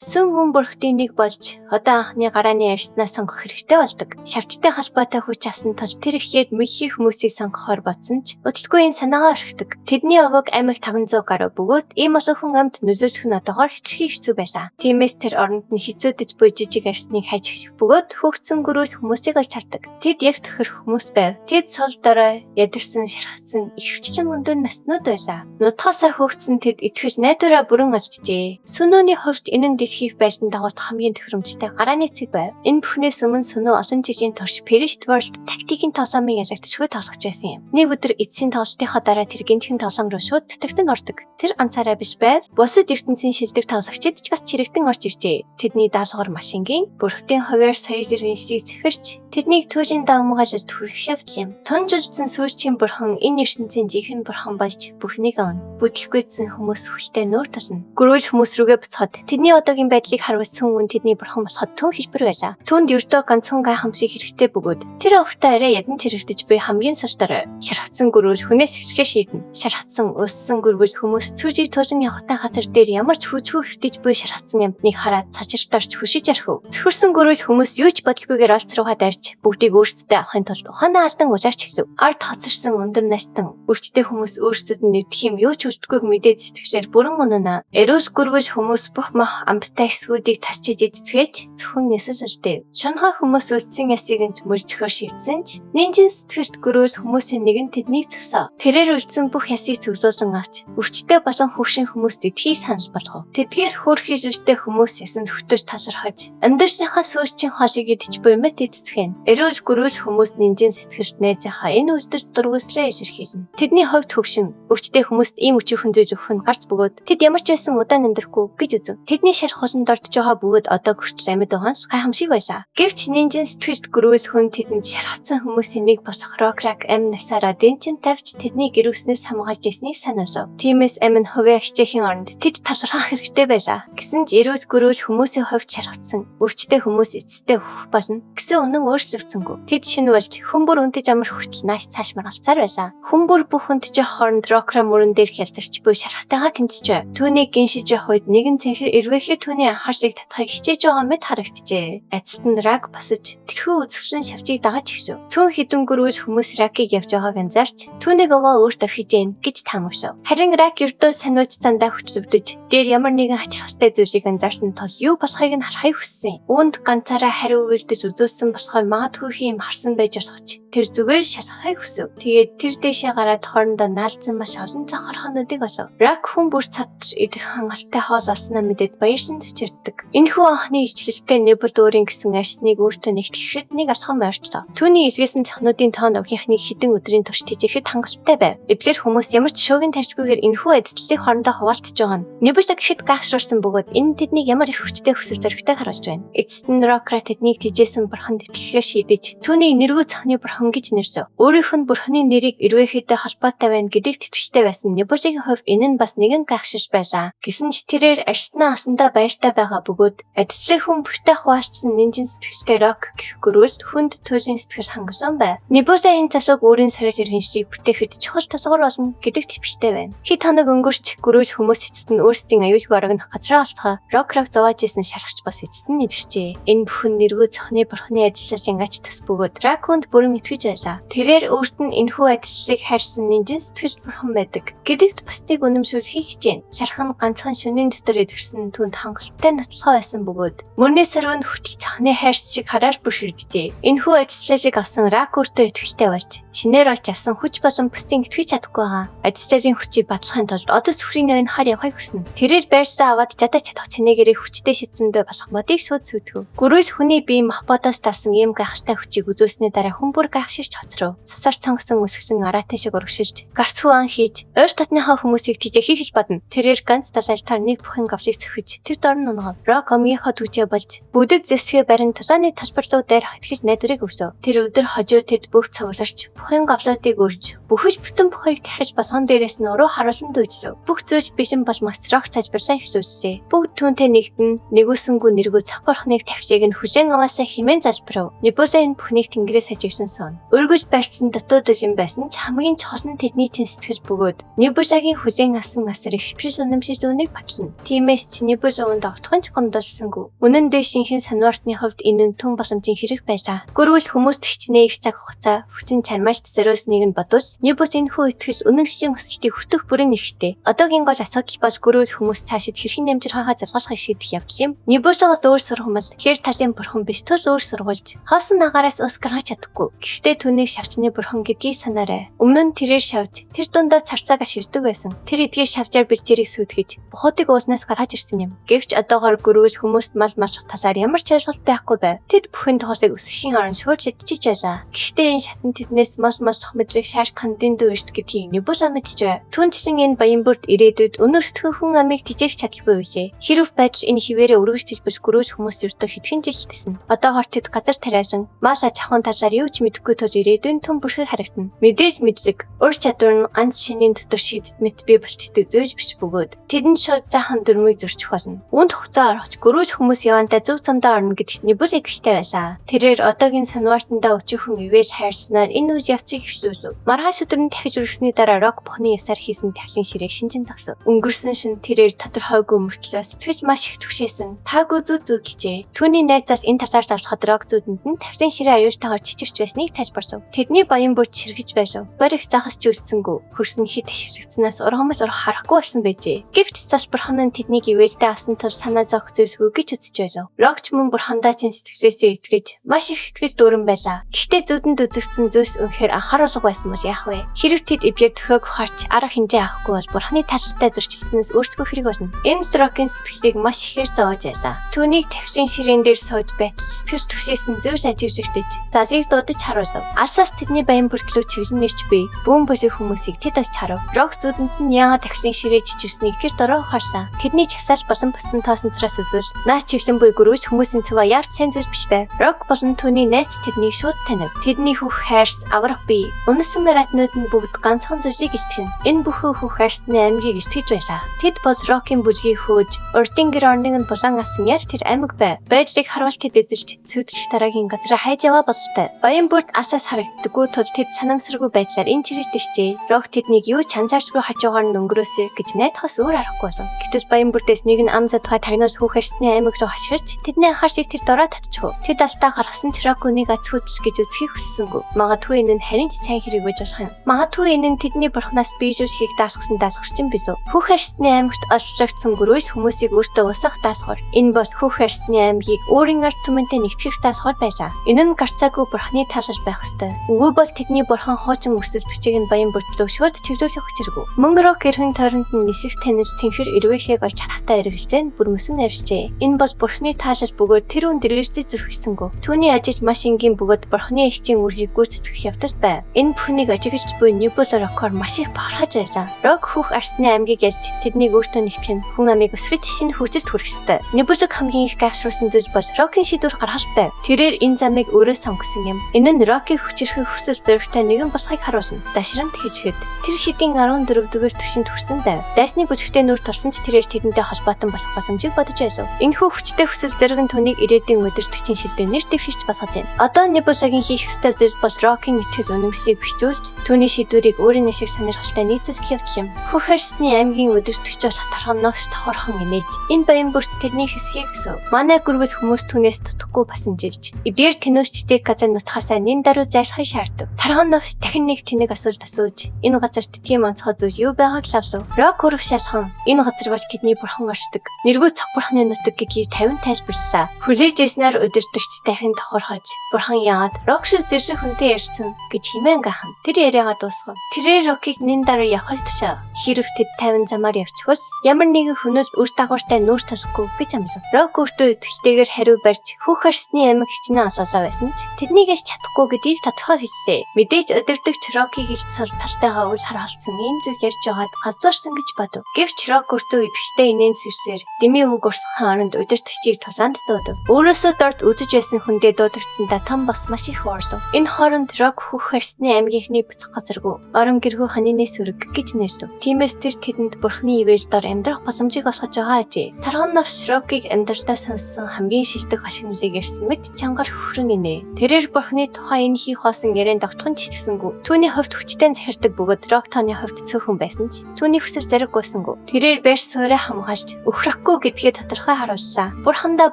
Сүм хүн бүрхтийн нэг болж одоо анхны гарааны арьснаа сонгох хэрэгтэй болдог. Шавчтай холбоотой хүч асан тул тэр ихэд мэлхий хүмүүсийг сонгохоор бодсон ч удалгүй энэ санаагаа орхидог. Тэдний овог аймаг 500 гаруй бөгөөд ийм олон хүн амьд нөлөөлөх нь одоогоор хэтэрхий хэцүү байлаа. Тиймээс тэр оронд нь хэцүүдэд буй жижиг арьсныг хайж бөгөөд хөөгцөн гөрүүл хүмүүсийг олж хардаг. Тэд яг төхөр хүмүүс байв. Тэд сул дорой, ядарсан, шархацсан, ихэвчлэн өндөр наснууд байлаа. Нутгаасаа хөөгцөн тэд итгэж найдвараа бүрэн олджээ. Сүнөөний хувьд энэ нь дэлхийх байлдан дагуулт хамгийн тохиромжтой гарааны цэг байв. Энэ бүхнээс өмнө Сүнөө олон жилийн турш Perished World тактикийн тоглоомыг ялагдчихгүй тоглож байсан юм. Нэг өдөр эцсийн тоглолтынхоо дараа тэр гинтхэн тоглоом руу шууд татагтан ордог. Тэр ганцаараа биш байв. Бусад ертөнцийн шилдэг тоглогчид ч бас чирэгдэн орж иржээ. Тэдний даалгавар машингийн бүрхтийн хувиар соёл иргэншлийг цэвэрч тэднийг туйлын давмгаалж хүргэх явдал юм. Тунжилдсан сүүлчийн бурхан энэ ертөнцийн жинхэнэ бурхан болж бүхнийг авна. Бүтлгүйдсэн хүмүүс хүлтэй нүүр тулна. Гөрөөл хүмүүс рүүгээ буцахад тэдний одоогийн байдлыг харвал сүн үн тэдний бурхан болоход түн хэлбэр байлаа. Түүнд ердөө ганцхан гайхамшиг хэрэгтэй бөгөөд тэр овтаа арай ядан чирэгдэж буй хамгийн сул дорой шархацсан гөрөөл хүнээс эхлэхээ шийднэ. Шархацсан өссөн гөрвөл хүмүүс цүжиг туулан явахтай газар дээр ямар ч хүчгүй хэвтэж буй шархацсан амьтныг хараад цачиртарч хөшиж архив. Цөхөрсөн гөрөөл хүмүүс юу ч бодлогүйгээр олц руугаа дайрч бүгдийг өөрсдөдөө авахын тулд ухаанаа алдан улаарч эхлэв. Ард хоцорсон өндөр настан өвчтэй хүмүүс өөрсдөд нь нэгдэх юм юу ч үлдэхгүйг мэдээд сэтгэлээр бүрэн үнэнэ. Эрүүл гөрвөл хүмүүс бүх мах амттай эсгүүдийг тасчиж эцэцгээж зөвхөн нисэл үлдээв. Шунхаа хүмүүс үлдсэн ясыг нь мөржөхөөр шийдсэн ч нинжин сэтгэлд гөрөөл хүмүүсийн нэгэн тэднийг зогсоо. Тэрээр үлдсэн бүх ясыг цуглуулан авч өвчтэй болон хөвшин хүмүүст идэхийг санал болгов. Тэдгээр хөөрхийлөлтэй хүмүүс ясанд хөтөж талархаж амьдарчныхаа сүүлчийн хоолыг идэж буй мэт эцэцгэн. Эрүүл гөрөөл хүмүүс нинжин сэтгэлд найзынхаа энэ үлдэж дургүйслээ илэрхийлнэ. Тэдний хувьд хөвшин өвчтэй хүмүүст ийм өчүүхэн зүйл өгөх нь гарч бөгөөд тэд ямар ч байсан удаан амьдрахгүй гэж үзв. Тэдний шар хуланд ордож байгаа бөгөөд одоо хүртэл амьд байгаа нь гайхамшиг байлаа. Гэвч нинжин сэтгэлд гөрөөл хүн тэдэнд шархацсан хүмүүсийн нэг болох Рокрак амь насаараа дэнчин тавьж тэдний гэрүүснээс хамгаалж ирснийг сануулв. Тиймээс амь нь хувиа хичээхийн оронд тэд талархах хэрэгтэй байлаа. Гэсэн ч эрүүл гөрөөл хүмүүсийн хувьд шархацсан өвчтэй хүмүүс эцэстээ өөхөх болно гэсэн үнэн өөрчлөгдсөнгүй. Тэд шинэ болж хүн бүр унтаж амар хүртэл нааш цааш маргалцаар байлаа. Хүн бүр бүх унтж явах хооронд Рокра мөрөн дээр хялзарч буй шархтайгаа гэмтэж байв. Түүнийг гиншиж явах үед нэгэн цэнхэр эрвээхэй түүний анхаарлыг татахыг хичээж байгаа мэт харагджээ. Эцэст нь Рак босож тэрхүү үзэсгэлэн шавжийг дагаж эхлэв. Цөөн хідэн гөрүүл хүмүүс Ракийг явж байгааг анзаарч түүнийг овоо өөрт авхиж гин гэж таамаглав. Харин Рак ердөө санууч цандаа хөтлөвдөж дээр ямар нэгэн ачаалалтай зүйлийг анзаарсан тул юу болохыг нь харахыг хүссэн. Үүнд ганцаараа хариу үйлдэж үзүүлсэн болохоор магадгүй юм харсан байж болох ч тэр зүгээр шалгахыг хүсэв. Тэгээд тэр дээшээ гараад хоорондоо наалдсан маш олон цонхорхонуудыг олов. Рак хүн бүр цад идэх хангалттай хоол олсноо мэдээд баяршин цэцэрдэг. Энэхүү анхны ичлэлтэй Небул өөрийн гэсэн арьсныг өөртөө нэгтгэхэд нэг алхам ойртлоо. Түүний илгээсэн цахнуудын тоонд овгийнхныг хэдэн өдрийн турш тэжээхэд хангалттай байв. Эдгээр хүмүүс ямар ч шуугин тарьжгүйгээр энэхүү адислалыг хоорондоо хуваалцаж байгаа нь Небула гэхэд гайхшруулсан бөгөөд энэ тэднийг ямар их хүчтэй хүсэл зоригтой харуулж байна. Эцэст нь Рокра тэднийг тэжээсэн бурханд итгэхээр шийдэж түүнийг нэргүй цахны бурхан гэж нэрлэв. Өөрийнх нь бурханы нэрийг эрвээхийдээ холбоотой байна гэдэгт итгэжтэй байсан Небулагийн хувьд энэ нь бас нэгэн гайхшиж байлаа. Гэсэн ч тэрээр арьснаа асандаа баяртай байгаа бөгөөд адислыг хүн бүртээ хуваалцсан нинжин сэтгэлтэй Рок гэх гөрүүл хүнд туйлын сэтгэл хангалуун байв. Небула энэ залууг өөрийн соёл иргэншлийг бүтээхэд чухал тулгуур болно гэдэгт итгэжтэй байна. Хэд хоног өнгөрч гөрүүл хүмүүс эцэст нь өөрсдийн аюулгүй орогнох газраа олцгоо Рок Рок зовоож исэн шархч бас эцэст нь нэвшжээ. Энэ бүхэн нэргүй цохны бурхны ажиллалын ач тус бөгөөд Рак хүнд бүрэн итгэж байлаа. Тэрээр өөрт нь энэхүү ажиллалыг хайрсан нинжин сэтгэл бурхан байдаг гэдэгт бусдыг үнэмшүүлэхийг хичээнэ. Шарх нь ганцхан шөнийн дотор идэрсэн түүнд хангалттай нотлохоо байсан бөгөөд мөрний сорвон хүртэл цахны хайрц шиг хараар бүршигджээ. Энэхүү ажиллалыг авсан Рак өөртөө итгэжтэй болж шинээр олж авсан хүч болон бусдын итгэж чадахгүй байгаа. Ажиллалын хүчийг батлахын тулд одоо сүхрийн ноён хар явахыг хүснэ. Тэрээр байрлалаа аваад жадаж чадах цэнэгэрээ хүчтэй шидсэн бай болох модыг шууд сүйтгэв. Гөрөөл хүний бие махбодоос талсан ийм гайхалтай хүчийг үзүүлсний дараа хүн бүр гайхширч хоцров. Цусаар цонгосон үсгэлэн араатын шиг урагшилж гарц хүн ан хийж ойр дотныхоо хүмүүсийг тэжээхийг л бодно. Тэрээр ганц далайлтаар нэг бүхэн говьлыг цөхөж тэр дор нь унгав. Рок омгийнхоо түжээ болж бүдэд зэсгээ барин тулааны талбар руу дайрах итгэж найдварыг өсөв. Тэр өдөр хожуу тэд бүх цугларч бүхэн говлоодыг өрж бүхэл бүтэн бүхийг тархиж болгон дээрээс нь уруу харуулан дүүжлэв. Бүх зүйл бишин болмогц Рок залбирлаа эхлүүллээ. Бүгд түүнтэй нэгдэн нэгүсэнгүү нэргүй цах бурхныг тавьчийг нь хүлээн аваасаа хэмээн залбирав. Небула энэ бүхнийг тэнгэрээс хажигшин сон. зовно. Өргөж барьсан дотоод үл юм байсан ч хамгийн чухал нь тэдний чин сэтгэл бөгөөд Небулагийн хүлээн авсан асар их пиш үнэмшиж үүнийг батлна. Тиймээс ч Небул үүнд огтхон ч гомдолсонгүй. Үнэн дээр шинхэн санваартны хувьд энэ нь түн боломжийн хэрэг байлаа. Гөрвөл хүмүүст хичнээн их цаг хугацаа, хүчин чармайлт зориулсныг нь бодвол Небул энэ хүү итгэл үнэмшлийн өсөлтийг хөтөх бүрэн нэгтэй. Одоогийн гол асуудал бол гөрвөл хүмүүс цаашид хэрхэн амжирхаагаа залгуулахыг шийдэх явдал юм. Небул бол өөр сургамал, хэр талын бурхан биш тул өөр сургуулж. Хоосон агараас ус гаргаж чадахгүй. Гэхдээ түүнийг шавчны бурхан гэдгийг санаарай. Өмнө нь тэрээр шавж, тэр дундаа царцааг ашигладаг байсан. Тэр эдгээр шавжаар бэлчээрийг сүйтгэж, бухуудыг уулнаас гаргаж ирсэн юм. Гэвч одоогоор гөрвөл хүмүүст мал малших талаар ямар ч ойлголт байхгүй байв. Тэд бүхэн тоолыг өсөхийн оронд шууд шидчихэж байлаа. Гэхдээ энэ шатан тэднээс мал малших мэдрэг шаарч хандын дүү эрт гэдгийг Небула мэдчихвэ. Түүнчлэн энэ баян бүрт ирээдүйд өнөртгөн хүн амыг тижээх чадalгүй билээ. Хэрв байдал энэ хിവэрэ үргэлжлэж биш гөрөөл хүмүүс ердөө хэдхэн жил тесэн. Одоогоор тэд газар тариалан мал аж ахуйн талаар юу ч мэдэхгүй тул ирээдүйн түн бүрхэр харагдана. Мэдээж мэдлэг, ур чадвар нь ганц шинийн дотор шийдэд мэт бий болчдөг зөөж биш бөгөөд тэдэнд шууд заахан дүрмийг зөрчих болно. Үүнд хугацаа орохч гөрөөл хүмүүс явандаа зөв замдаа орно гэдэгт Небул эгчтэй байлаа. Тэрээр одоогийн санваартандаа өчүүхэн ивэл хайрснаар энэ үйл явцыг эхлүүлв. Маргааш өдөр нь дахиж үргэсний дараа Рок бухны ясаар хийсэн тахлын ширээг шинжин зогсов. Өнгөрсөн шин тэрээр тодорхойгүй мөртлөө сэтгэл маш их түгшээсэн. Таагүй зүг зүг гэжээ. Түүний найз зал энэ талаар зарлахад Рок зүүдэнд нь тахлын ширээ аюултайгаар чичирч байсныг тайлбарлав. Тэдний баян бүрт ширхэж байлав. Борих захас ч үлдсэнгүй. Хөрс нь хит ашиглагдсанаас ургамал урах харахгүй болсон байжээ. Гэвч зал бурхан нь тэднийг ивэлдэ авсан тул санаа зовх зүйлгүй гэж үзэж байлав. Рокч мөн бурхандаа чин сэтгэлээсээ итгэж маш их итгэл дүүрэн байлаа. Гэхдээ зүүдэнд үзэгдсэн зүйлс үнэхээр анхааруулга байсан бол яах вэ? Хэрв тэд эдгээр төхөөг харч арга хэмжээ авахгүй бол бурханы талтай зөрчилдсөнөөс өөрсгөө хэрэг болно. Энэ Рокийн сэтгэлийг маш ихээр зовоож байлаа. Түүнийг тавшин ширээн дээр сууж байтал сэтгэл түгшээсэн зүйл ажиглагдаж залыг дуудаж харуулв. Алсаас тэдний баян бүртлүү чиглэн нэрч бий. Бүүн бүлэг хүмүүсийг тэд олж харав. Рок зүүдэнд нь яагаад тавшин ширээ чичирснийг тэр дорой ухаарлаа. Тэдний чагсаал болон босон тоосон цраас үзвэл наас чиглэн буй гөрөөж хүмүүсийн цугаа яарч сайн зүйл биш байв. Рок болон түүний найз тэднийг шууд танив. Тэдний хөх хайрс аврах бий. Үнэсэн маратнууд нь бүгд ганцхан зүйлийг итгэнэ. Энэ бүхэн хөх хайрсны аймгийг итгэж байлаа. Тэд бол Рокийн бүлгийг хөөж, урдын гэр орныг нь булан асан яг тэр аймаг байв. Байдлыг харвал тэд эзэлж, сүйтгэх дараагийн газар хайж яваа бололтой. Баян бүрт асаас харагддаггүй тул тэд санамсаргүй байдлаар энэ чирэгт иржээ. Рок тэднийг юу ч анзаарчгүй хажуугаар нь өнгөрөөсэй гэж найдахаас өөр аргагүй болов. Гэтэл баян бүртээс нэг нь ам задгай таринуул хүүх хайрсны аймаг руу хашгирч, тэдний анхаарлыг тэр дорой татчихв. Тэд алдаа гаргасан ч Рок үнийг аз хөдөл гэж үзэхийг хүссэнгүй. Магадгүй энэ нь харин ч сайн хэрэг байж болох юм. Магадгүй энэ нь тэдний бурхнаас биелүүлэхийг даалгасан даалгаварч юм билүү. Хүүх хайрсны аймагт олзлогдсон гөрөөл хүмүүсийг өөртөө усах даалгавар. Энэ бол хүүх хайрсны аймгийг өөрийн ард түмэнтэй нэгтгэх даалгавар байлаа. Энэ нь гарцаагүй бурхны таашаал байх ёстой. Үгүй бол тэдний бурхан хуучин өрсөл бичиг нь баян бүртлөө шууд чиглүүлэх учиргүй. Мөн Рок эрхэн тойронд нь нисэх танил цэнхэр эрвээхийг олж харахтаа эргэлзээ нь бүрмөсөн авирчээ. Энэ бол бурхны таашаал бөгөөд тэр үн дэргэжтэй зүрхсэнгүү. Түүний ажил маш энгийн бөгөөд бурхны элчийн үүргийг гүйцэтгэх явдал байв. Энэ бүхнийг ажиглаж буй Небул Рокоор маш их бахархаж байлаа. Рок хүүх арсны аймгийг ялж тэднийг өөртөө нэгтгэх нь хүн амыг өсгөж шинэ хөгжилд хүрэх ёстой. Небулыг хамгийн их гайхшруулсан зүйл бол Рокийн шийдвэр гаргалт байв. Тэрээр энэ замыг өөрөө сонгосон юм. Энэ нь Рокийг хүчирхэг хүсэл зоригтой нэгэн болохыг харуулна. Дашрамт хийж хэд. Тэр хэдийн 14 дугаар түвшинд хүрсэн байв. Дайсны бүжигтэй нүр тулсан ч тэрээр тэдэнтэй холбоотон болох боломжийг бодож байлав. Энэхүү хүчтэй хүсэл зориг нь түүнийг ирээдүйн удирдагчийн шилдэ нэр дэвшигч болгож байна. Одоо Небулагийн хийх ёстой зүйл бол Рокийн итгэл үнэмшлийг бэхжүүлж түүний шийдвэрийг өөрийн ашиг сонирхолтой нийцүүлэх явдал юм. Хөх хайрсны аймгийн удирдагч болох тархан новш тохорхон инээж. Энэ баян бүрт тэрний хэсгийг гэсэн. Манай гүрвэл хүмүүс түүнээс тутахгүй басан жилж. Эдгээр тэнүүчтэй газар нутхаасаа нэн даруй зайлахыг шаардав. Тархан новш дахин нэг тэнэг асуулт асууж энэ газарт тийм онцгой зүйл юу байгааг лавлав. Рок өрөв шалхан энэ газар бол тэдний бурхан оршдог. Нэргүй цог бурханы нутаг гэдгийг 50 тайлбарлаа. Хүлээж ирснээр удирдагч дахин тохорхож бурхан яагаад Рок шиг зэрлэг хүнтэй ярьсан гэж хэмээн гахна. Тэр яриагаа дуусгав. Тэрээр Рокийг нэн даруй явахыг тушаав. Хэрв тэд 50 замаар явчихвал ямар нэгэн хүнээс үр дагавартай нүүр тулахгүй гэж амлав. Рок өөртөө итгэлтэйгээр хариу барьж хүүх харсны аймаг хичнээн олоолаа байсан ч тэднийг ялж чадахгүй гэдгийг тодорхой хэллээ. Мэдээж удирдагч Рокийг илж сул талтайгаа үл харгалцсан ийм зүйл ярьж байгаад газуурсан гэж бодов. Гэвч Рок өөртөө идэвхтэй инээн сэрсээр дэмий үг урсгахын оронд удирдагчийг тулаанд дуудав. Өөрөөсөө дорд үзэж байсан хүндээ дуудагдсандаа том бас маш их уурлав. Энэ хооронд Рок хүүх харсны аймгийнхны буцах газаргүй орон гэрхүү ханины сүрэг гэж нэрлэв. Тиймээс тэр тэдэнд бурхны ивэл дор амьдрах боломжийг олгож байгаа ажээ. Тарган новш Рокийг амьдралдаа сонссон хамгийн шилдэг хашиг нүлийг ярьсан мэт чангаар хөхрөн инээ. Тэрээр бурхны тухай энэ хийх хоосон ярианд огтхон ч итгэсэнгүй. Түүний хувьд хүчтэй захирдаг бөгөөд Рок тооны хувьд цөөхөн байсан ч түүний хүсэл зориг гүйсэнгүй. Тэрээр байр сууриа хамгаалж өхрөхгүй гэдгээ тодорхой харууллаа. Бурхандаа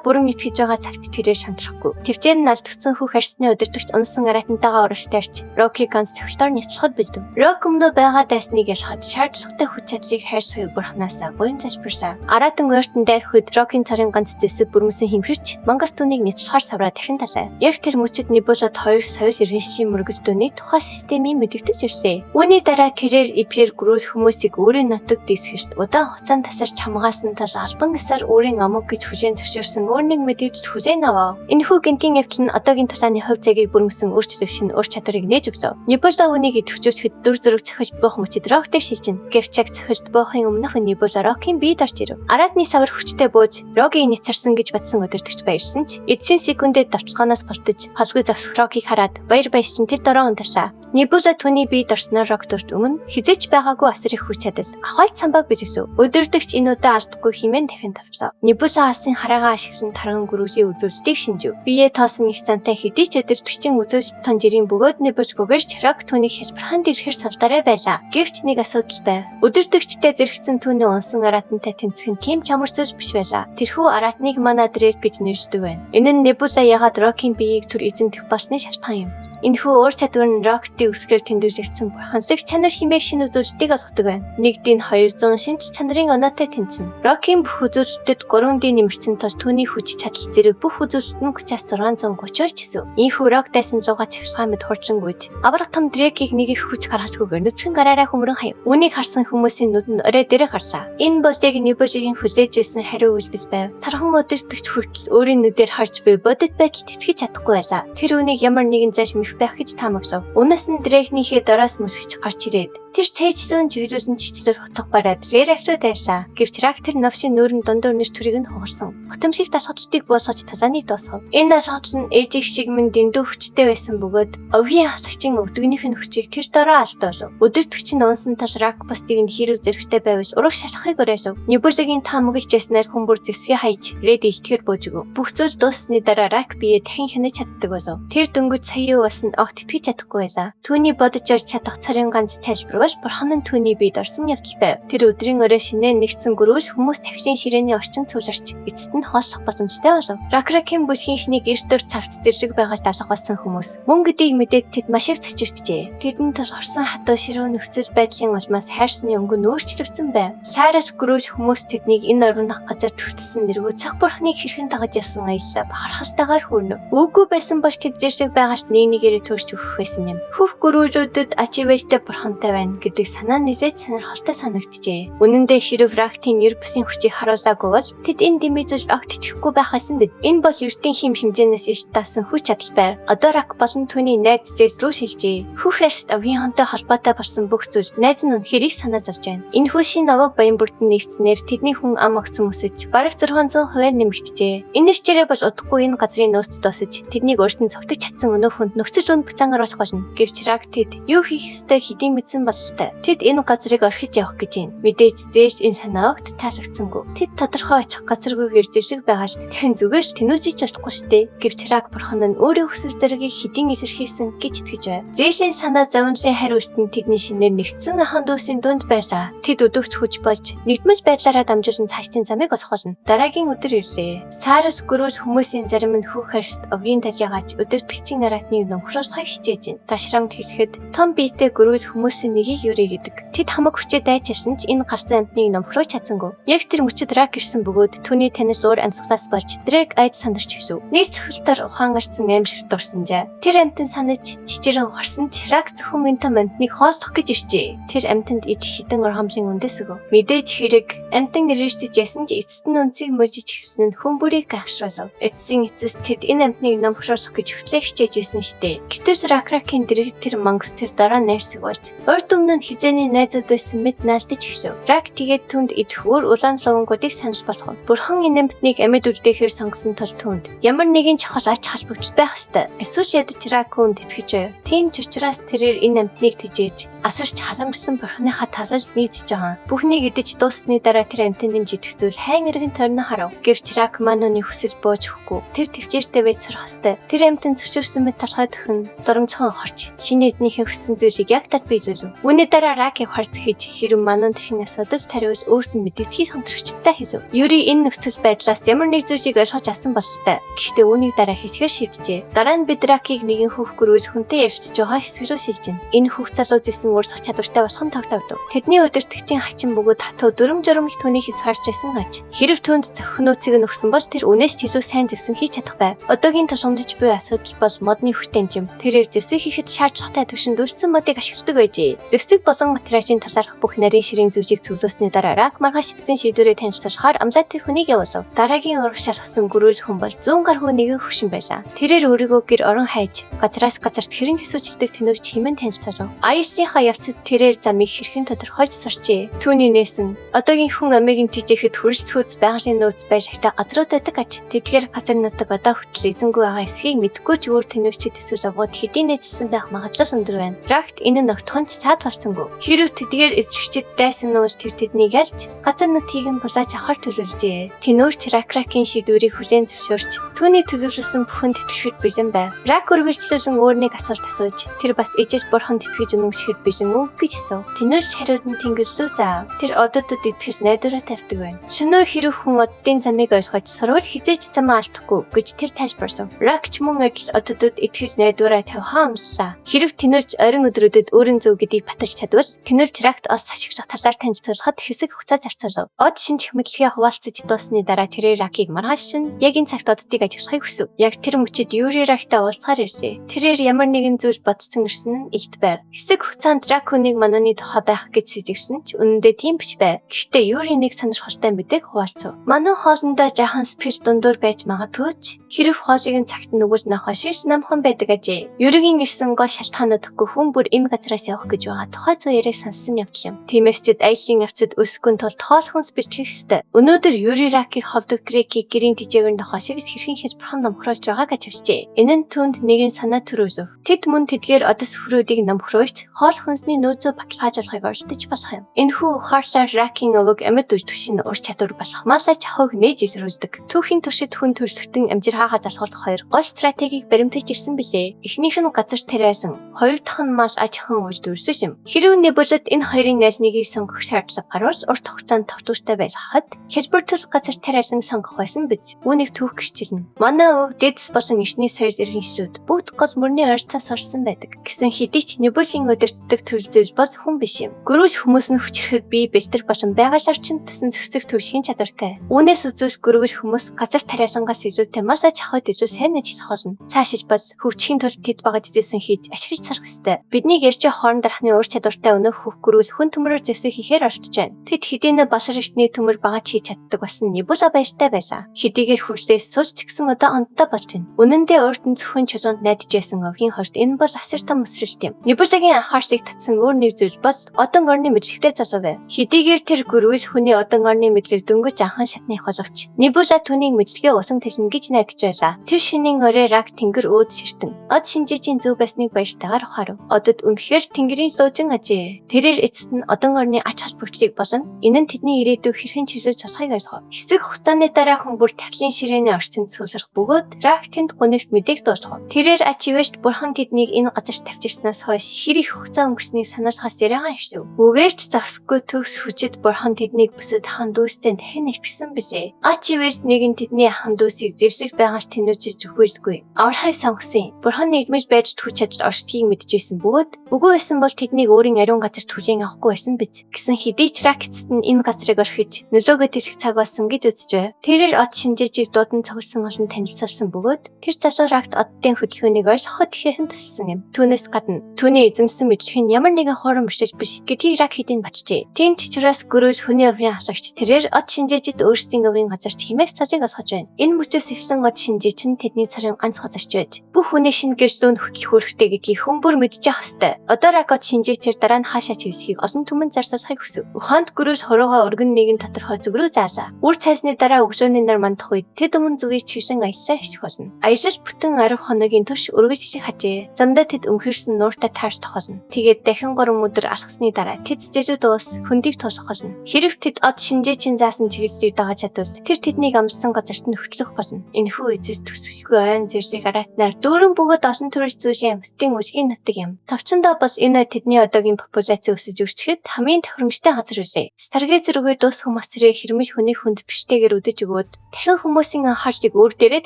бүрэн итгэж байгаа цагт тэрээр шантрахгүй. Тэвчээр нь алдагдсан хөх арсны удирдагч унсан аратантайгаа урагш тарьж Роки ганц цохилтоор няцлахад бэлдэв. Рок өмнөө байгаа дайсныг ялахад шаардлагатай хүч чадлыг хайр суй бурхнаасаа буян залбирлаа. Аратан ойртон дайрхүйд Рокийн царын ганц зэсэг бүрмөсөн хэмхэрч мангас түүнийг няцлахаар савраа дахин талаа. Яг тэр мөчид Небулад хоёр соёл иргэншлийн мөргөлдөөний тухай системийн мэдэгдэж ирлээ. Үүний дараа тэрээр эдгээр гөрөөл хүмүүсийг өөрийн нутаг дэвсгэрт удаан хугацаанд тасарч хамгаалсан тал албан ёсоор өөрийн амуг гэж хүлээн зөвшөөрсөн өөр нэг мэдэгдэл хүлээн авав. Энэхүү гэнтийн явдал нь одоогийн тулааны хувь цагийг бүрмөсөн өөрчлөх шинэ ур чадварыг нээж өглөө. Небула үүнийг идэвхжүүлэхэд дүр зураг цохилт буух мөчид Рок дээр шилжинэ. Гэвч яг цохилт буухын өмнөх Небула Рокийн биед орж ирэв. Аратны савар хүчтэй бууж Рогийн няцарсан гэж бодсон өдөртөгч баярлсан ч эцсийн секундэд давталгаанаас болтож холгүй зогсох Рокийг хараад баяр баясгалан тэр дороо унтарлаа. Небула түүний биед орсноор Рок дүрт өмнө хизээч байгаагүй асар их хүч чадал ахуйц самбааг бэлэглэв. Өдөрдөгч энэ удаа алдахгүй хэмээн дахин тавчлаа. Небула алсын хараагаа ашиглан тарган гөрүүлийн үзүүлэлтийг шинжив. Биеэ тоосон их зантай хэдий ч өдөртөгчийн үзүүлэлт тон жирийн бөгөөд Небулч гэгэрч Рок түүнийг хялбархан дэлхэр савдараа байлаа. Гэвч нэг асуудал байв. Өдөртөгчтэй зэрэгцэн түүний унсан аратантай тэнцэх нь тийм ч амар зүйл биш байлаа. Тэрхүү аратныг манай Дрейк гэж нэрлэдэг байна. Энэ нь Небула ягаад Рокийн биеийг түр эзэмдэх болсны шалтгаан юм. Энэхүү уур чадвар нь Рокти үсгээр тэмдэглэгдсэн бурханлаг чанар хэмээх шинэ үзүүлэлтийг олгодог байна. Нэгдийн 200 шинж чанарын оноотой тэнцэнэ. Рокийн бүх үзүүлэлтэд 3D нэмэгдсэн тул түүний хүч чадал зэрэг бүх үзүүлэлт нь 30-аас 630 ч гэсэн. Ийхүү Рок дайсан зугаа цавцгаа мэд хурдан гүйж авраг том Дрейкийг нэг их хүч гаргахгүйгээр нүцгэн гараараа хөмрөн хаяв. Үүнийг харсан хүмүүсийн нүд нь орой дээрээ гарлаа. Энэ бол яг Небулагийн хүлээж ирсэн хариу үйлдэл байв. Тархан өдөртөгч хүртэл өөрийн нүдээр харж буй бодит байдалд итгэж чадахгүй байлаа. Тэр үнийг ямар нэгэн зайлш мэх байх гэж таамаглав. Үнээс нь Дрейкнийхээ дороос мөсгөж гарч ирээд тэр цээжлүүн чиглүүлэн чичлэр утга бариад рерактор дайрлаа. Гэвч Рак тэр новшийн нүүрэн дундуур нэр төрийг нь хугалсан. Гутамшиг далхацтыг буулгаж талааныг дуусгав. Энэ далхац нь ээжийг шиг минь дэндүү хүчтэй байсан бөгөөд овгийн халагчийн өвдөгнийх нь хүчийг тэр дороо алдуулав. Өдөртөгч нь унсан тал Рак бастыг нь хэрэг зэрэгтэй байвал ураг шалахыг уриалав. Небулагийн таамаглаж яснаар хүн бүр зэсгээ хайж ред ижтгэр бууж өгөв. Бүх зүйл дууссаны дараа Рак биеэ дахин хянаж чаддаг болов. Тэр дөнгөж сая юу болсон огт итгэж чадахгүй байлаа. Түүний бодож орж чадах царын ганц тайлбар бол бурхан нь түүний биед орсон явдал байв. Тэр өдрийн орой шинээр нэгдсэн гөрөөл хүмүүс тавхлын ширээний орчин цугларч эцэст нь хооллох боломжтой болов. Ракракийн бүлгийнхнийг эрт дөр цавц зэрлэг байгаж далах болсон хүмүүс мөн гэдгийг мэдээд тэд маш их цочирчжээ. Тэдэнд тул орсон хатуу ширүүн нөхцөл байдлын улмаас хайрсны өнгө нь өөрчлөгдсөн байв. Сайрас гөрөөл хүмүүс тэднийг энэ орон газар төртсөн нэргүй цах бурхныг хэрхэн дагаж явсан аяллаа бахархалтайгаар хүрнэ. Үгүй байсан бол тэд зэрлэг байгаач нэг нэгээрээ төрж өгөх байсан юм. Хөх гөрөөлүүдэд ач ивэлтэй бурхантай байна гэдэг санаа нэлээд сонирхолтой санагджээ. Үнэн дээр хэрв Рактийн ер бусын хүчийг харуулаагүй бол тэд энэ дэмий зүйл огт итгэхгүй байх байсан биз. Энэ бол ертөнцийн хим хэмжээнээс иш даасан хүч чадал байв. Одоо Рак болон түүний найз зээл рүү шилжээ. Хөх арьст овгийн хонтой холбоотой болсон бүх зүйл найз нь үнэхээр их санаа зовж байна. Энэ хүү шинэ овог баян бүрдэн нэгдснээр тэдний хүн ам огцон өсөж бараг 600%-аар нэмэгджээ. Энэ ирчээрээ бол удахгүй энэ газрын нөөц дуусаж тэднийг өөрт нь цогтож чадсан өнөө хүнд нөхцөл үн буцаан оруулах болно. Гэвч Рак тэд юу хийх ёстой хэдийн мэдсэн бололтой. Тэд энэ газрыг орхиж явах гэж байна. Мэдээж зээлж энэ санаа огт таалагдсангүй. Тэд тодорхой очих газаргүйгээр зэрлэг байгаа л дахин зүгээр л тэнүүжиж болохгүй штэ. Гэвч Рак бурхан нь өөрийн хүсэл зоригийг хэдийн илэрхийлсэн гэж итгэж байв. Зээлийн санаа зовлон хариу үлт нь тэдний шинээр нэгдсэн ахан дүүсийн дунд байлаа. Тэд өдөгч хүч болж нэгдмэл байдлаараа дамжуулан цаашдын замыг олох болно. Дараагийн өдөр ирлээ. Сарус гөрөөл хүмүүсийн зарим нь хөх харьст овгийн талхигааж өдөрт бичийн аратны номхруулахыг хичээж байна. Ташрамд хэлэхэд том биетэй гөрөөл хүмүүсийн нэгийг юрэ гэдэг. Тэд хамаг хүчээ дайчилсан ч энэ галзуу амьтныг номхруулж чадсангүй. Яг тэр мөчид Рак ирсэн бөгөөд түүний танил уур амьсгалаас болж Дрейк айд сандарч эхлэв. Нэг цохилтоор ухаан гарцсан аимшиг дурсанжээ. Тэр амьтан санаж чичирэн ухарсан ч Рак зөвхөн энэ том амьтныг хоолтох гэж иржээ. Тэр амьтанд идэх хідэн орхомлын үндэс өгөв. Мэдээж хэрэг амьтан нэрээжтэж ясан ч эцэст нь үнцийг мужиж эхэлсэн нь хүн бүрийг гайхшруулав. Эцсийн эцэст тэд энэ амьтныг номхруулах гэж хөтлөө хичээж байсан штэ. Гэвч Ракракийн дэрэг тэр мангас тэр дараа найрсаг болж урд өмнө нь хизээний найзууд байсан мэт наалтаж эхлэв. Рак тэгээд түнд идэх өөр улаан лувангуудыг санал болгов. Бурхан энэ амьтныг амьд үлдээхээр сонгосон тул түнд ямар нэгэн чухал ач холбогдол байх ёстой. Эсвэл ядаж Рак хүнд итгэж байв. Тийм ч учраас тэрээр энэ амьтныг тэжээж асарч халамжлан бурханыхаа талаар нийцэж байгаа. Бүхнийг идэж дууссаны дараа тэр амьтан дэмж идэх зүйл хайн эргэн тойрно харав. Гэвч Рак Мануны хүсэл бууж өгөхгүй. чаддаггүй. Тэр төвчээртэй байж сурах ёстой. Тэр амьтан зөвшөөрсөн мэт толгой дөхөн дурамжхан хорч шинэ эзнийхээ хүссэн зүйлийг яг тад биелүүлв. Үүний дараа Рак явахар зэхэж хэрэв манан тэрхэн асуудал тариул өөрт нь мэдэгдэхийг хамтрагчтай хэлв. Юри энэ нөхцөл байдлаас ямар нэг зүйлийг ойлгож авсан бололтой. Гэхдээ үүнийг дараа хэлэхээр шивжээ. Дараа нь бид Ракийг нэгэн хүүх гөрүүл хүнтэй явчихж байгаа хэсэг рүү шилжинэ. Энэ хүүх залуу зэсэн урсгах чадвартай болох нь тогтовдов. Тэдний удирдагчийн хачин бөгөөд хатуу дүрм журам их түүнийг хязгаарч байсан аж. Хэрэв түүнд зохих нөөцийг нь өгсөн бол тэр үнээс ч илүү сайн зэвсэн хийж чадах байв. Одоогийн тулгамдж буй асуудал бол модны хүртээмж юм. Тэрээр зэвсэг хийхэд шаардлагатай түвшинд үлдсэн модыг ашигладаг байжээ. Зэвсэг болон материалын талаарх бүх нарийн ширийн зүйлийг цуглуулсны дараа Рак маргааш эцсийн шийдвэрээ танилцуулахаар амлаад тэр хүнийг явуулав. Дараагийн урагш шалгасан гөрөөл хүн бол зүүн гаргүй нэгэн хөвшин байлаа. Тэрээр өөрийгөө гэр орон хайж газраас газарт хэрэн хэсүүчилдэг тэнүүч хэмээн танилцуулав. Аяллынхаа явцад тэрээр замыг хэрхэн тодорхойлж сурчээ. Түүний нээсэн одоогийн хүн амийг нь тижээхэд хүрэлцгүүц байгалийн нөөц байж ахтай газрууд байдаг аж. Тэдгээр газар нутаг одоо хүртэл эзэнгүй байгаа эсхийг мэдэхгүй ч өөр тэнүүчид эсвэл овгууд хэдийн нээжсэн байх магадлал өндөр байна. Ракт энэ нь огтхон ч саад болсонгүй. Хэрв тэдгээр эзэгчид дайсан нь тэр тэднийг ялж газар нутгийг нь булааж авахар төлөвлөжээ. Тэнүүрч Ракракийн шийдвэрийг хүлээн зөвшөөрч түүний төлөвлөсөн бүхэн тэтгэхэд бэлэн байв. Рак үргэлжлүүлэн өөр нэг асуулт асууж тэр бас ижил бурханд итгэж үнэмшихэд бэлэн үү гэж асуув. Тэнүүрч хариуд нь тэнгэр рүү заав. Тэр ододод итгэж найдвараа тавьдаг байна. Шөнөөр хэрэг хүн оддын замыг ойлгож сурвал хизээч замаа алдахгүй гэж тэр тайлбарлав. Рак ч мөн адил ододод итгэж найдвараа тавихаа амлалаа. Хэрв тэнүүрч оройн өдрүүдэд өөрийн зөв гэдгийг баталж чадвал тэнүүрч Ракт ос ашиглах талаар танилцуулахад хэсэг хугацаа зарцуулав. Од шинж мэдлэгээ хуваалцаж дууссаны дараа тэрээр Ракийг маргааш шин яг энэ цагт оддыг ажиглахыг хүсэв. Яг тэр мөчид Юри Рактай уулзахаар ирлээ. Тэрээр ямар нэгэн зүйл бодсон ирсэн нь илт байв. Хэсэг хугацаанд Рак хүнийг мананы тухай байх гэж сэжигсэн ч үнэндээ тийм биш байв. Гэхдээ Юри нэг сонирхолтой мэдээг хуваалцав. Манан хоолндоо жаахан спирт дундуур байж магадгүй ч хэрв хоолыг нь цагт нүгэл нохоо шиг намхан байдаг ажээ. Юригийн ирсэн гол шалтгаанууд өгөхгүй хүн бүр эм газраас явах гэж байгаа тухай зүй яриаг сонссон явдал юм. Тиймээс тэд аялын явцад өсөхгүй тулд хоол хүнс бэлтгэх ёстой. Өнөөдөр Юри Ракийг ховдог Дрекийг гэрийн тижээгээр нохоо шиг хэрхэн хийж бурхан номхруулж байгааг ажиглажээ. Энэ нь түүнд нэгэн санаа төрүүлв. Тэд мөн тэдгээр одос хөрүүдийг номхруулж хоол хүнсний нөөцөө баталгаажуулахыг оролдож болох юм. Энэхүү ухаарлаар Ракийн овог амьд үр түвшин ур чадвар болох малай чахууг нээж илрүүлдэг. Түүхийн туршид хүн төрөлхтөн амжиргаагаа залхуулах хоёр гол стратегийг баримтаж ирсэн билээ. Эхнийх нь газар тариалан, хоёр дахь нь мал аж ахуйн үйлдвэрлэл юм. Хэрв Небулад энэ хоёрын аль нэгийг сонгох шаардлага гарвал урт хугацаанд тогтвортой байлгахад хялбар төрөл газар тариалан сонгох байсан биз. Үүнийг түүх гэрчилнэ. Манай өв дэдс болон эртний соёл иргэншлүүд бүгд гол мөрний ойрцоос орсон байдаг. Гэсэн хэдий ч Небулийн удирддаг төрөл зүйл бол хүн биш юм. Гөрүүл хүмүүс нь хүчрхэг бие бэлтэр болон байгаль орчинд тасан зохицох төрөлхийн чадвартай. Үүнээс үзвэл гөрүүл хүмүүс газар тариалангаас илүүтэй маш аж ахуйд илүү сайн ажиллах болно. Цаашид бол хөгжихийн тулд тэд багаж зээсэн хийж ашиглаж сурах ёстой. Бидний гэрчээ хоорон дарахны ур чадвартай өнөөх хөх гөрүүл хүн төмрөөр зэвсэг хийхээр орчиж байна. Тэд хэдийнэ балар эртний төмөр багаж хийж чаддаг болсон Небула баяртай байлаа. Хэдийгээр хүрлээс сулч гэсэн одоо онцтой болж байна. Үнэн дээр урд нь зөвхөн чулуунд найдаж байсан овгийн хорт энэ бол асар том өсрэлт юм. Небулагийн анхаарлыг татсан өөр нэг зүйл бол одон орны мэдлэгтэй залуу байв. Хэдийгээр тэр гөрүүл хүний одон орны мэдлэг дөнгөж анхан шатны боловч Небула түүнийг мэдлэгээ усан тэлнэ гэж найдаж байлаа. Тэр шинийн орой Рак тэнгэр өөд ширтэн. Од шинжээчийн зөв байсныг баяртайгаар ухаарв. Одод үнэхээр тэнгэрийн луужин ажээ. Тэрээр эцэст нь одон орны ач холбогдлыг болон энэ нь тэдний ирээдүйг хэрхэн чиглүүлж болохыг ойлгов. Хэсэг хугацааны дараа хүн бүр тавлын ширээний орчинд сүүлрэх бөгөөд Рак тэнд гунигт мэдээг дуулгав. Тэрээр ач ивэжт бурхан тэднийг энэ газарт тавьчихснаас хойш хэр их хугацаа өнгөрснийг сануулхаас яриагаа эхлэв. Үгээрч зогсгүй төгс хүчит бурхан тэднийг бүсэд ахан дүүстэй дахин нэвтгсэн билээ. Ач ивэжт нэгэн тэдний ахан дүүсийг зэвсэг байгаач тэнүүчж зөвхөөлгүй. Аврахыг сонгосон. Бурхан нэгдмэж байж хүч чадал оршдгийг мэдчихсэн бөгөөд үгүй байсан бол тэднийг өөрийн ариун газарт хүлээн авахгүй байсан биз. Гэсэн хэдий ч Рак эцэст нь энэ газрыг орхиж нөлөөгөө тэлэх цаг болсон гэж үзэж байв. Тэрээр од шинжээчийг дуудан цогцолсон олон танилцуулсан бөгөөд тэр залуу Ракт оддын хөдөлгөөнийг ойлгоход ихэхэн тусалсан юм. Түүнээс гадна түүний эзэмсэн мэдлэг нь ямар нэгэн хуурам өчөж биш гэдгийг Рак хэдийн батжээ. Тийм ч учраас гөрөөл хүний овгийн халагч тэрээр од шинжээчид өөрсдийн овгийн газарт химээх цалыг олгож байна. Энэ мөчөөс эхлэн од шинжээч нь тэдний царын ганц газарч байж бүх хүний шинэ гэрчлүүн хөтлөх үүрэгтэй гэдгийг хүн бүр мэдчих хэвээр. Одоо Рак од шинжээчээр дараа нь хаашаа чиглэхийг олон түмэн зарлуулахыг хүсэв. Ухаанд гөрөөл хуруугаа өргөн нэгэн тодорхой зүг рүү заалаа. Үр цайсны дараа өглөөний нар мандах үед тэд өмнө зүгийг чиглэн аяллаа хийх болно. Аялал бүтэн 10 хоногийн турш үргэлжлэх ажээ. Замдаа тэд өмхөрсөн нууртай таарч тохолно. Тэгээд дахин 3 өдөр алхасны дараа тэд зэлүүд уус хөндийг тулах болно. Хэрв тэд од шинжээчийн заасан чиглэлийг дагаж чадвал тэр тэднийг амлсан газарт нь хөтлөх болно. болно. Энэхүү эцэс төсвөлгүй ойн зэрлэг араатнаар дүүрэн бөгөөд олон төрөл зүйлийн амьтдын үлгийн нутаг юм. Товчондоо бол энэ тэдний одоогийн популяц өсөж үржихэд хамгийн тохиромжтой газар билээ. Старгийн зэрэгээр дуусах мацрыг хэрмэл хүний хүнд биштэйгээр үдэж өгөөд дахин хүмүүсийн анхаарлыг өөр дээрээ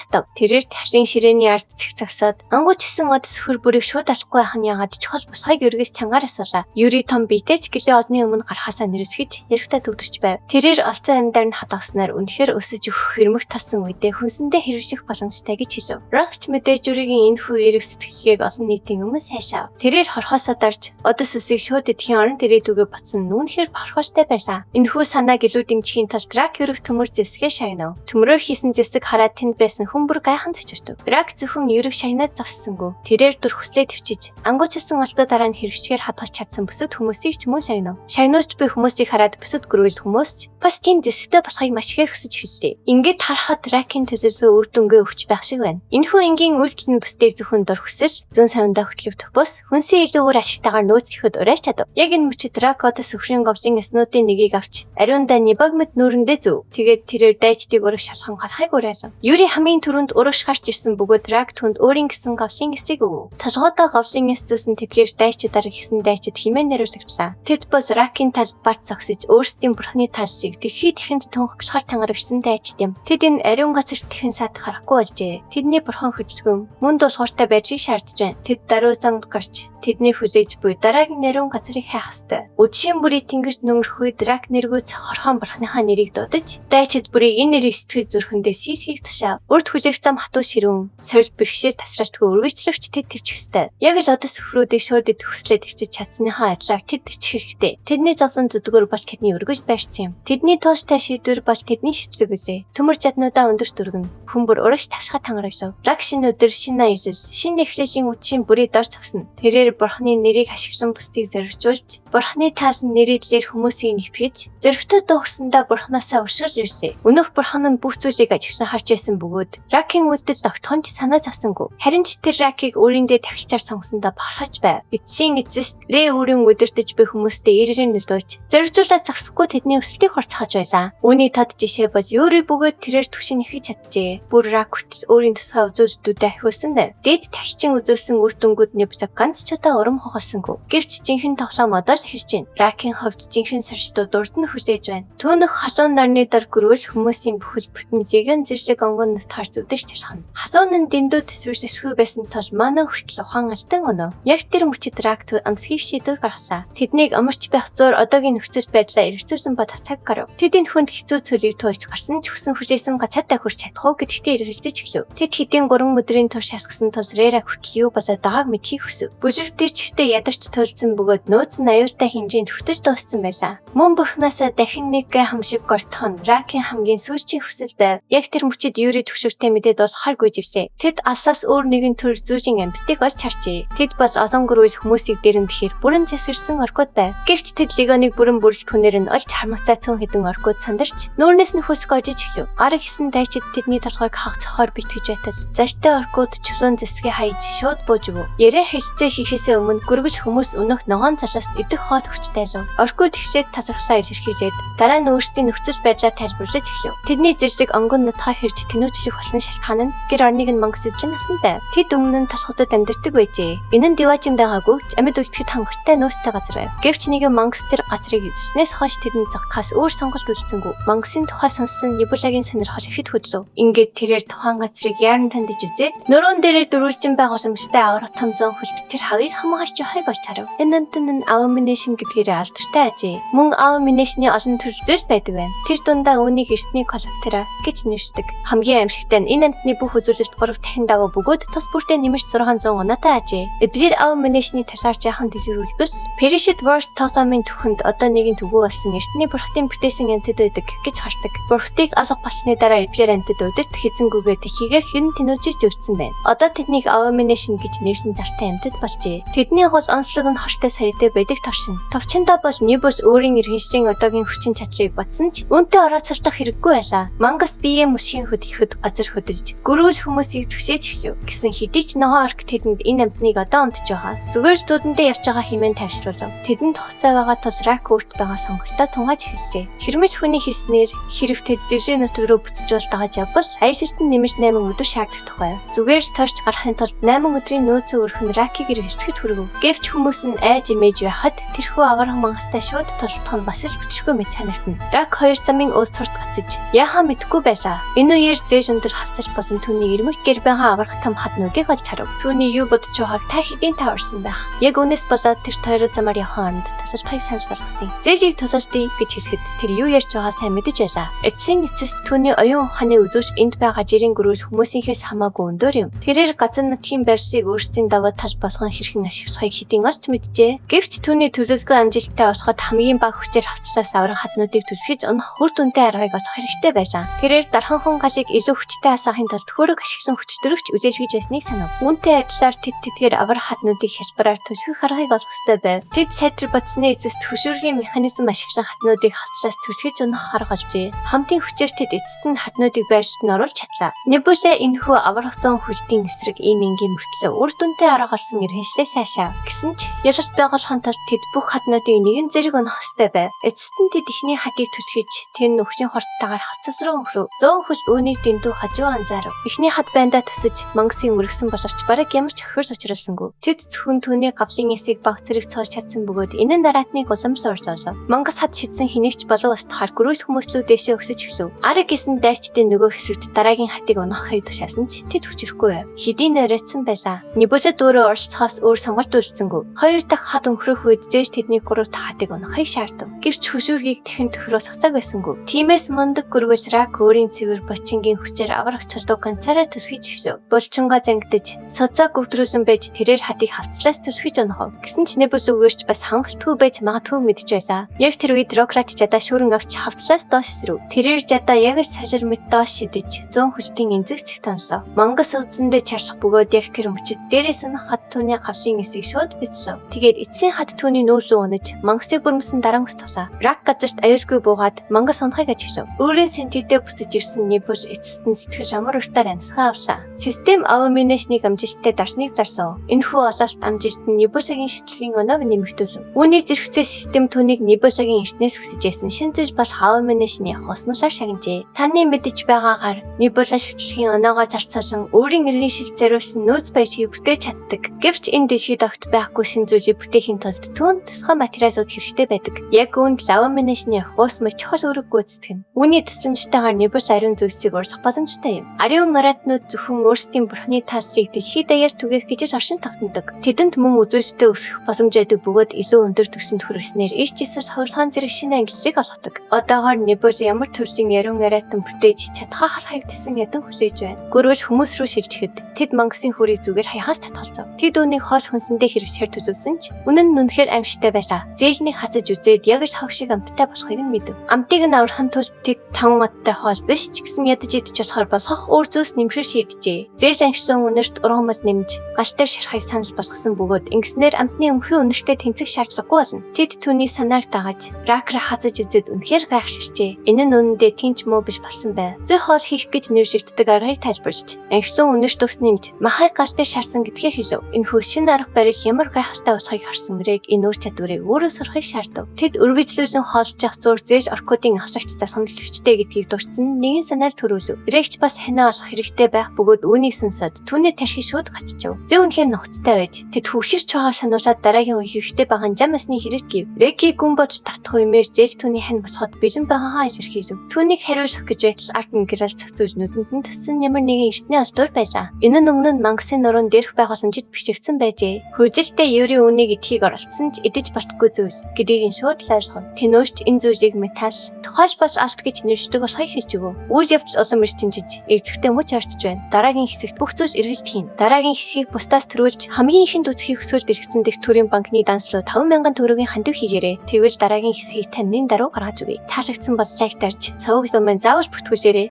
татав. Тэрээр таршин ширээний ард цэг зогсоод ангууч исэн од сөхөр бүрийг шууд алахгүй байх нь яагаад чухал болохыг өргөс чангаар асуулаа. Юри том биетэй ч гэлээ олны өмнө гарахаасаа нэрвэтгэж ярихтаа төвлөрч байв. Тэрээр олцсон амьдар нь хадгалснаар үнэхээр өсөж өгөх хэрмэх талсан үедээ хүнсэндээ хэрэглэх боломжтой гэж хэлв. Рокч мэдээж Юригийн энэ хүү эрэг сэтгэлгээг олон нийтийн өмнө сайшаав. Тэрээр хорхоосоо дарж одос өсийг шууд идэхийн орон дээрээ батсан нь үнэхээр бахархууштай байлаа. Энэхүү санааг илүү дэмжихийн тулд Рак ерөх төмөр зэсгээ шагнав. Төмрөөр хийсэн зэсэг хараад тэнд байсан хүн бүр гайхан цочирдов. Рак зөвхөн ерөх шагнаад зогссонгүй. Тэрээр дүр хүслээ төвчиж, ангуучилсан олзоо дараа нь хэрэгжгээр хадгалж чадсан бүсэд хүмүүсийг ч мөн шагнав. Шагнуулж буй хүмүүсийг хараад бүсэд гөрөөл хүмүүс ч бас тийм зэсэгтэй болохыг маш ихээр хүсэж эхэллээ. Ингээд харахад Ракийн төлөвлөгөө үр дүнгээ өгч байх шиг байна. Энэхүү энгийн үйлдэл нь бүсдээ зөвхөн дур хүсэл, зүүн савндаа хөтлөгдөх бус хүнсийн илүү өөр ашигтайгаар нөөцлөхөд урайлж чадав. Яг энэ мөчид Рак одос өхрийн говьлын эснүүдийн нэгийг авч ариундаа Нибагмэд нүүрэндээ зөв. Тэгээд тэрээр дайчдыг урагш шалхан гарахыг уриалав. Юри хамгийн түрүүнд урагш гарч ирсэн бөгөөд Рак түнд өөрийн гэсэн говьлын эсийг өгөв. Толгойдоо говьлын эс зүүсэн тэдгээр дайчид арга хийсэн дайчид хэмээн найруулагчлаа. Тэд бол Ракийн талбарт зогсож өөрсдийн бурхны талшийг дэлхий дахинд тунхаглахаар тангарагчсан дайчид юм. Тэд энэ ариун газарт тэхэн саад харахгүй болжээ. Тэдний бурхан хөдөлгөөн мөн дулгууртай байдлыг шаардж байна. Тэд даруй занд гарч тэдний хүлээж буй дараагийн ариун газрыг хайх ёстой. Үдшийн бүрийг тэнгэрт нөмрөх үед Рак нэргүүц хорхон бурхныхаа нэрийг дуудаж дайчид бүрийг энэ нэрийг сэтгэл зүрхэндээ сийлхийг тушаав. Урд хүлээх зам хатуу ширүүн сорил бэрхшээс тасралтгүй үргэлжлэгч тэд төвчих ёстой. Яг л одос өхрүүдийг шууд төгслээ төвчиж чадсныхаа ажлаар тэд төвчих хэрэгтэй. Тэдний зовлон зүдгүүр бол тэдний өргөж байрцсан юм. Тэдний тууштай шийдвэр бол тэдний шийдлэг билээ. Төмөр жаднуудаа өндөрт өргөн. Хүн бүр урагш ташхаа тангарагшав. Рак шинэ өдөр, шинэ аялал, шинэ эхлэлийн үдшийн бүрий дор зогсно. Тэрээр бурхны нэрийг ашиглан бусдыг зоригжуулж, бурхны таал нь нэрийдлэр хүмүүсийг нэвтгэж, зоригтой дуурсандаа бурхнаасаа уршил ирлээ. Өнөөх бурхан нь бүх зүйлийг ажиглан харж байсан бөгөөд Ракийн үйлдэл огтхон ч санаа зовсонгүй. Харин ч тэр Ракийг өөрөндөө тахилчаар сонгосондоо бахархаж байв. Эцсийн эцэст Рэ өөрийн удирдах буй хүмүүстэй эргээр нөлөөж, зоригжуулаад зогсохгүй тэдний өсөлтийг хурцгаж байлаа. Үүний тод жишээ бол Юри бөгөөд тэрээр түвшин нэхэж чаджээ. Бүр Рак хүртэл өөрийн тусгай үзүүлэлтүүдэд ахиулсан байв. Дээд тахилчин үзүүлсэн үр дүнгууд Небулаг ганц ч удаа урам хохолсонгүй. Гэвч жинхэнэ тоглоом одоо л эхэлж байна. Ракийн хувьд жинхэнэ саржтууд урд нь хүлээж байна. Түүнэх халуун нарны дор гөрөөл хүмүүсийн бүхэл бүтэн легион зэрлэг онгон нутгаар зүдэж талхна. Халуун нь дэндүү төсвөрлөсгүй байсан тул манай хүртэл ухаан алтан өнөө. Яг тэр мөчид Рак төв амсгийг шийдвэр гаргалаа. Тэднийг амарч байх зуур одоогийн нөхцөл байдлаа эргэцүүлсэн бодох цаг гарав. Тэд энэ хүнд хэцүү зүйлийг туулж гарсан ч хүсэн хүлээсэн гацаатай хүрч чадах уу гэдэгтээ эргэлзэж эхлэв. Тэд хэдийн 3 өдрийн турш шалгасан тул Рера хүртэл юу болоод байгааг мэдхийг хүсэв. Бүлэг дээр чивтэй ядарч төлцөн бөгөөд нөөц нь аюултай хэмжээнд хүртэж дууссан байлаа. Мөн бурхнаасаа дахин нэг гайхамшиг гортох нь Ракийн хамгийн сүүлчийн хүсэл байв. Яг тэр мөчид Юри төгшөртэй мэдээ дуулахаар гүйжвлээ. Тэд алсаас өөр нэгэн төр зүйлийн амьтдыг олж харжээ. Тэд бол олон гөрүүл хүмүүсийг дэрэмдэхээр бүрэн засварсан оркууд байв. Гэвч тэд легионыг бүрэн бүрэлдэхүүнээр нь олж хармацаа цөөн хэдэн оркууд сандарч нүүрнээс нь хөлсг ожиж эхлэв. Гар гисэн дайчид тэдний толгойг хаг цохоор битгэж байтал зартай оркууд чулуун зэсгээ хаяж шууд бууж өв. Яриа хэлцээ хийхээсээ өмнө гөргөл хүмүүс өнөөх ногоон цалаас идэх хоол хүчтэй лв. Оркууд эхлээд талархлаа илэрхийлээд дараа нь өөрсдийн нөхцөл байдлаа тайлбарлаж эхлэв. Тэдний зэрлэг онгон нутгаа хэрж тэнүүжлэх болсон шалтгаан нь гэр орныг нь мангас эзлэн насан байв. Тэд өмнө нь талхуудад амьдардаг байжээ. Энэ нь диважин байгаагүй ч амьд үлдэхэд хангалттай нөөцтэй газар байв. Гэвч нэгэн мангас тэр газрыг эзэлснээс хойш тэдэнд зогтхоос өөр сонголт үлдсэнгүй. Мангасын тухай сонссон Небулагийн сонирхол ихэд хөдлөв. Ингээд тэрээр тухайн газрыг яаран тандж үзээд нөрөөн дээрээ дөрвөлжин байгууламжтай аврах том зүүн хөлт тэр хагийг хамгаалж явахыг олж харав. Энэ амтан нь Abomination гэдгээрээ алдартай ажээ. Мөн Abomination-ы олон төрөл зүйл байдаг байна. Тэр дундаа үүнийг эртний Колоптера гэж нэршдэг. Хамгийн аимшигтай нь энэ амтны бүх үзүүлэлт 3 дахин дагуу бөгөөд тус бүртээ нэмэрч 600 оноотой ажээ. Эдгээр Abomination-ы талаар жаахан дэлгэрүүлбэл Perished World тоглоомын түүхэнд одоо нэгэн түгүү болсон эртний бурхтын бүтээсэн амьтад байдаг гэж хардаг. Бурхтыг алга болсны дараа эдгээр амьтад өдөрт хизэнгүүгээ дэлхийгээр хэн тэнүүжиж өвдсөн байна. Одоо тэднийг Abomination гэж нэрсэн зартай амьтад болжээ. байжээ. Тэдний гол онцлог нь хортой саятай байдаг товшин. Товчондоо бол Небус өөрийн иргэншлийн одоогийн хүчин чадлыг бодсон ч үүнтэй орооцолдох хэрэггүй байлаа. Мангас биеэ мөшгийн хөд ихэд газар хөдөлж, гөрүүл хүмүүсийг түгшээж эхлэв. Гэсэн хэдий ч ногоон орк тэдэнд энэ амьтныг одоо унтж байгаа. Зүгээр л зүудэндээ явж байгаа хэмээн тайвшруулав. Тэдэнд хугацаа байгаа тул Рак өөрт байгаа сонголтоо тунгааж эхэлжээ. Хэрмэл хүний хэлснээр хэрв тэд зэрлэг нутаг руу буцаж болтойгоо явбал аялалд нь нэмж 8 өдөр шаардлагатай байв. Зүгээр л торч гарахын тулд 8 өдрийн нөөцөө өрөх нь Ракийг эргэлтэхэд хүргэв. Гэвч хүмүүс нь айж имэж байхад тэрхүү аварга мангастай шууд толтох нь бас л хүчгүй мэт санагдана. Рак хоёр замын уулзурт гоцож яхаа мэдэхгүй байлаа. Энэ үеэр зээж өндөр хавцал болон түүний ирмэгт гэр байгаа аварга том хаднуудыг олж харав. Түүний юу бодож байгааг та хэдийн тааварсан байх. Яг үүнээс болоод тэр тойроо замаар явхан оронд тулалдахыг санал болгосон. Зээлийг тулалдъя гэж хэлэхэд тэр юу ярьж байгааг сайн мэдэж байлаа. Эцсийн эцэст түүний оюун ухааны үзүүш энд байгаа жирийн гөрүүл хүмүүсийнхээс хамаагүй өндөр юм. Тэрээр газар нутгийн байрлалыг өөрсдийн даваа тал болгон хэрхэн ашиглахыг хэдийн олж мэджээ. Гэвч түүний төлөвлөгөө амжилттай болоход хамгийн бага хүчээр хавцлаас аврах хаднуудыг түлхэж унах үр дүнтэй аргыг олох хэрэгтэй байлаа. Тэрээр дархан хүн галыг илүү хүчтэй асаахын тулд хөөрөг ашиглан хүчдөрөгч үзээлгэж байсныг санав. Үүнтэй адилаар тэд тэдгээр аврах хаднуудыг хялбараар түлхэх аргыг олох ёстой байв. Тэд сайтар бодсоны эцэст хөшүүргийн механизм ашиглан хатнуудыг хавцлаас түлхэж унах арга олжээ. Хамтын хүчээр тэд эцэст нь хатнуудыг байршилд нь оруулж чадлаа. Небулэ энэхүү аврах зүүн хүлтийн эсрэг ийм энгийн мөртлөө үр дүнтэй арга олсон иргэншлээ сайшаав. Гэсэн ч ялалт байгуулахын тулд тэд бүх хатнуудыг нэгэн зэрэг унах ёстой байв. Эцэст нь тэд эхний хатыг түлхэж тэр нь өвчин хорттойгоор хавцал руу өнгөрөв. Зүүн хөл үүнийг дэндүү хажуу анзаарав. Эхний хат байндаа тасаж мангасыг үргэсэн боловч бараг ямар ч хохирол учруулсангүй. Тэд зөвхөн түүний гавлын эсийг баг зэрэг цоолж чадсан бөгөөд энэ нь дараатныг улам л урьдуулав. Мангас хат шидсэн хэнийгч болов устгахаар гөрүүл хүмүүслүү дээшээ өсөж эхлэв. Араг гисэн дайчдын нөгөө хэсэгт дараагийн хатыг унахыг тушаасан ч тэд хүчрэхгүй байв. Хэдийн оройтсан байлаа. Небулад өөрөө оролцохоос өөр сонголт үлдсэнгүй. Хоёр дахь хат өнгөрөх үед зээж тэдний гурав дахь хатыг унахыг шаардав. Гэвч хөшүүргийг дахин тохируулах цаг байсангүй. Тиймээс мундаг гөргөл Рак өөрийн цэвэр бочингийн хүчээр аврах чулуу ганцаараа түлхэж эхлэв. Булчингаа зангидаж, соцоо гөвдрүүлэн байж тэрээр хатыг хавцлаас түлхэж унахав. Гэсэн ч Небул үгээрч бас хангалтгүй байж магадгүй мэдж байлаа. Яг тэр үед Рократ жадаа шүүрэн авч хавцлаас доош сэрв. Тэрээр жадаа яг л салир мэт доош шидэж, зүүн хөлтийн эмзэг цэгт онлоо. Мангас үзэндээ чарших бөгөөд яг гэр мөчид дээрээс нь хат түүний гавлын эсийг шууд бицлээ. Тэгээд эцсийн хат түүний нүүр рүү унаж, мангасыг бүрмсэн даран ус тавлаа. Рак газарт аюулгүй буугаад мангас унахыг ажиглав. Өөрийн сэнтидээ буцаж ирсэн Небул эцэст нь сэтгэл амар уртаар амьсгаа авлаа. Систем Abomination-ыг амжилттай дарсныг зарлав. Энэхүү ололт амжилт нь Небулагийн шидлэгийн оноог нэмэгдүүлв. Үүний зэрэгцээ систем түүнийг Небулагийн эртнээс хүсэж байсан шинэ зүйл болох Abomination-ы хооснолоор шагнажээ. Таны мэдэж байгаагаар Небула шидлэгийн оноогоо зарцуулан өөрийн нэрийн шил зориулсан нөөц баялагийг бүтээж чаддаг. Гэвч энэ дэлхийд огт байхгүй шинэ зүйлийг бүтээхийн тулд түүнд тусгай материалууд хэрэгтэй байдаг. Яг үүнд Abomination-ы хуус мөч чухал үүрэг гүйцэтгэв. Үүний тусламжтайгаар Небул ариун зүйлсийг урьдах боломжтой юм. Ариун аратнууд зөвхөн өөрсдийн бурхны тааллыг дэлхий даяар түгээх гэж л оршин тогтнодог. Тэдэнд мөн үзүүлэлтээ өсгөх боломж байдаг бөгөөд илүү өндөр түвшинд хүргэснээр эрч эсэл хувирлагын зэрэг шинэ ангиллыг олгодог. Одоогоор Небул ямар төрлийн ариун аратан бүтээж чадхаа харахыг тэсэн ядан хүлээж байна. Гөрвөл хүмүүс рүү шилжихэд тэд мангасын хүрийг зүгээр хаяхаас татгалзав. Тэд үүнийг хоол хүнсэндээ хэрэгшээр төлөвлөсөн ч үнэн нь үнэхээр аимшигтай байлаа. Зээжнийг хазаж үзээд яг л хог шиг амттай болохыг нь мэдэв. Амтыг нь аврахын тулд тэд таван модтой хоол биш ч гэсэн ядаж идэж болохоор болох өөр зүйлс нэмэхээр шийджээ. Зээл анхлан үнэрт ургамал нэмж гаш дээр шарахыг санал болгосон бөгөөд ингэснээр амтны өмхий үнэртэй тэнцэх шаардлагагүй болно. Тэд түүний санааг дагаж ракра хазаж үзээд үнэхээр гайхширчээ. Энэ нь үнэндээ тийм ч муу биш болсон бай. Зүй хоол хийх гэж нэршигддэг аргыг тайлбарлаж анхлан үнэрт ус нэмж махыг гаш дээр шарсан гэдгээ хэлв. Энэхүү шинэ арга барил ямар гайхалтай болохыг харсан Рэг энэ үр чадварыг өөрөө сурахыг шаардав. Тэд өргөжлүүлэн хоолж явах зуур зээл оркуудын авлагч залхамжлагчтай гэдгийг дурдсан нэгэн санаар төрүүлв. Рэгч бас ханаа олох хэрэгтэй байх бөгөөд үүнийг сонсоод түүний тархи шууд гацчив. Зэ үнэхээр нухацтай байж тэд хөвширч байгаа сануулаад дараагийн үе хэрэгтэй байгаа жам асны хэрэг гэв. Реки гүн бодж татах үемээр зээл түүний хань босгоод бэлэн байгаагаа илэрхийлв. Түүнийг хариулах гэж байтал ард гэрэл цаг зүйж нүдэнд нь төссөн ямар нэгэн эртний олдвор байлаа. Энэ нь өмнө нь мангасын нуруунд дээрх байгууламжид бичигдсэн байжээ. Хөгжилтэй Юри үүнийг идэхийг оролцсон ч идэж болтгүй зүйл гэдгийг нь шууд л ойлгов. Тэнүүрч энэ зүйлийг металл, тухайлбал алт гэж нэршдэг болохыг хэлж өгөв. Үйл явдал улам эрчимжиж, эрзэгтэй мөч орчиж байна. Дараагийн хэсэгт бүх зүйл эргэж хийн. Дараагийн хэсгийг бусдаас төрүүлж хамгийн ихэнд үзэхийг хүсвэл эргэцэн дэх төрийн банкны данс руу 5000 төгрөгийн хандив хийгээрэй. Тэгвэл дараагийн хэсгийг таны даруй гаргаж өгье. Таалагдсан бол лайк дарж, суваг лумын заавал бүртгүүлээрэй.